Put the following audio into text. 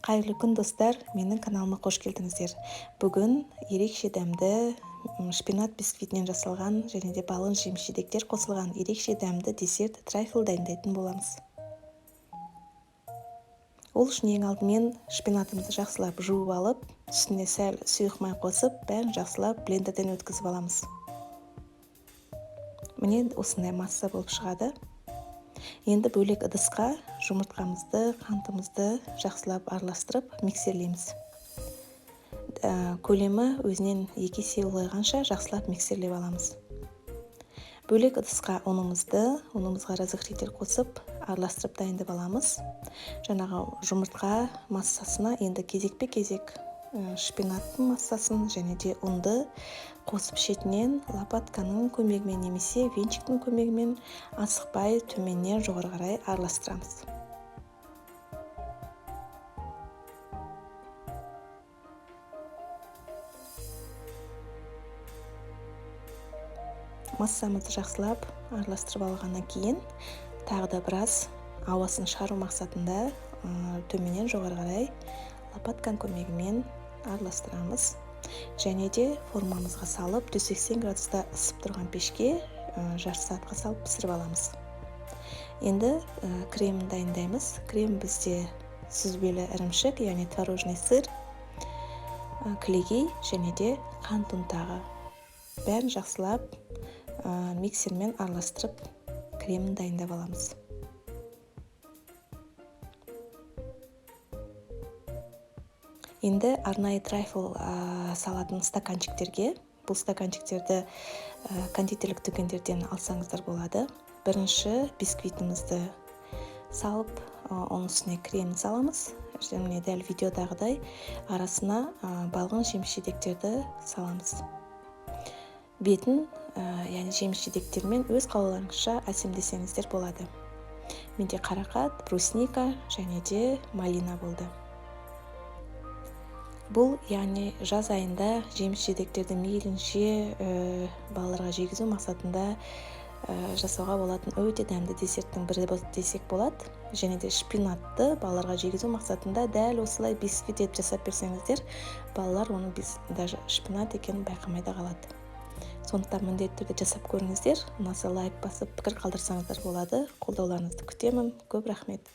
Қайырлы күн, достар! Менің каналыма қош келдіңіздер. Бүгін ерекше дәмді шпинат бисквитінен жасалған және де балын жеміс-жидектер қосылған ерекше дәмді десерт трайфл дайындайтын боламыз. Ол үшін ең алдымен шпинатымызды жақсылап жуып алып, үстіне сәл сұйық май қосып, бәрін жақсылап блендерден өткізіп аламыз. Міне, осындай масса болып шығады. Енді бөлек ыдысқа жұмыртқамызды, қантымызды жақсылап араластырып миксерлейміз. Көлемі өзінен 2 есе ұлғайғанша жақсылап миксерлеп аламыз. Бөлек ыдысқа ұнымызға разрыхлитель қосып, араластырып дайындап аламыз. Жаңағы жұмыртқа массасына енді кезекпе-кезек шпинаттың массасын және де ұнды қосып, шетінен лопатканың көмегімен немесе венчиктің көмегімен асықпай төменнен жоғары қарай араластырамыз. Массамызды жақсылап араластырып алғаннан кейін тағы да біраз ауасын шығару мақсатында төменнен жоғары қарай лопатканың көмегімен араластырамыз. Және де формамызға салып, 180 градуста ысып тұрған пешке жарты сағатқа салып пісіріп аламыз. Енді кремін дайындаймыз. Крем бізде сүзбелі ірімшік, яғни творожный сыр, кілегей және де қант ұнтағы. Бәрін жақсылап миксермен араластырып кремін дайындап аламыз. Енді арнайы трайфл салатын стаканчиктерге, бұл стаканчиктерді кондитерлік дүкендерден алсаңыздар болады. Бірінші бисквитімізді салып, оның үстіне крем саламыз. Және дәл видеодағыдай арасына балғын жеміс-жидектерді саламыз. Бетін, яғни жеміс-жидектермен өз қалауларыңызша әсемдесеңіздер болады. Менде қарақат, брусника және де малина болды. Бұл, яғни жаз айында жеміс-жидектерді мейлінше балаларға жегізу мақсатында жасауға болатын өте дәмді десерттің бірі десек болады. Және де шпинатты балаларға жегізу мақсатында дәл осылай бисквит етіп жасап берсеңіздер, балалар оның даже шпинат екенін байқамай да қалады. Сондықтан міндетті түрде жасап көріңіздер. Ұнаса лайк басып, пікір қалдырсаңыздар болады. Қолдауларыңызды күтемін. Көп рахмет.